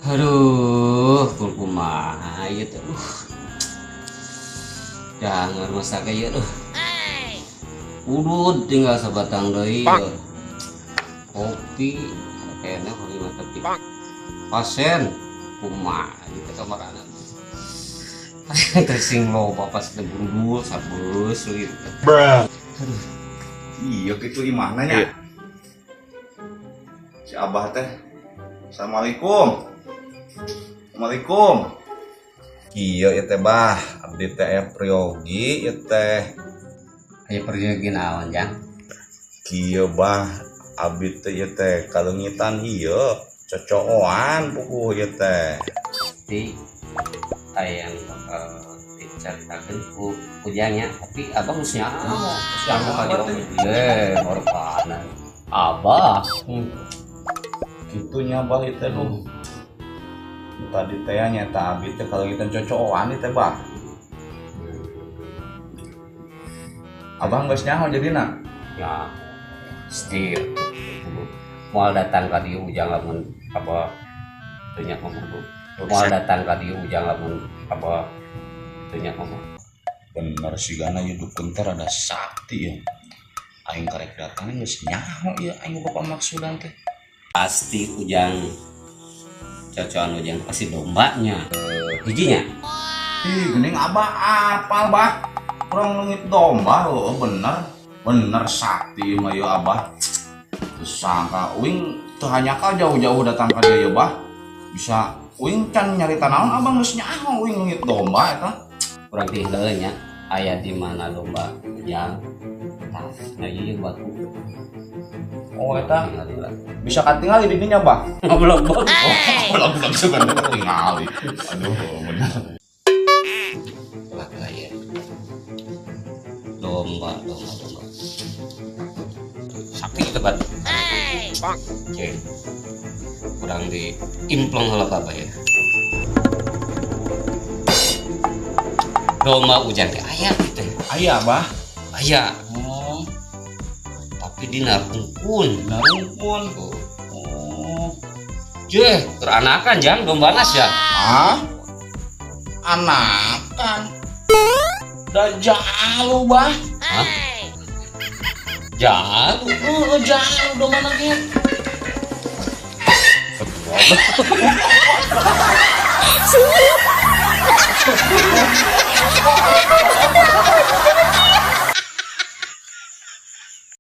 Aduh, kumaha ieu teh. Jangan masak ieu duh. Udud tinggal sabatang deui. Kopi kayaknya kopi mah tapi pasien kumaha ieu teh kamarana. Teh sing loba pas teh gundul sabeus gitu. Bruh. Aduh. Iya kitu imahna nya. Si Abah teh. Assalamualaikum. Assalamualaikum. Iya ieu teh bah, abdi teh aya priyogi ieu teh. Aya priyogi naon, Jang? Kieu bah, abdi teh ieu teh kaleungitan ieu, cocooan puguh ieu teh. Di aya yang bakal dicaritakeun ku Ujangnya, tapi abah geus nyaho. Geus nyaho Abah teh. Ye, horpana. Abah. Kitu nya bah ieu teh duh. Tadi teh nyata abdi teh kaleungitan cocooan ieu teh bah. Abah geus nyaho jadina? Ya, setir. Moal datang ka dieu Ujang lamun abah teu nyaho mah. Moal datang ka dieu Ujang lamun abah teu nyaho mah. Bener sigana ieu dukun teh rada sakti ya. Aing karek datang geus nyaho ieu aing boga pamaksudan teh. Pasti Ujang cocokan Ujang pasti dombanya. Hijinya. Ih, geuning abah apal bah. Kurang leungit domba heueuh bener. Bener sakti mah ieu abah. Teu sangka uing teu hanyakal jauh-jauh datang ka dieu bah. Bisa uing can nyarita naon abah geus nyaho uing leungit domba eta. Kurang teh heueuh nya aya di mana domba Ujang. Tah, nah ieu batu. Oh eta bisa katingali di dinya bah. Belum, belum. Oh, belum, belum suka katingali. Aduh, bener. Lah ya. Domba, domba, domba. Sakti itu batu. Oke. Kurang di implong heula apa ya. Domba Ujang teh aya teh. Aya, bah. Aya. Oh. Tapi dina rungkun. Dina rungkun. Oh. Oh. Jeh, keranakan Jang domba nas ya. Hah? Anakan. Da jalu, bah. Hah? Jalu? Heeh, jalu domba na ge.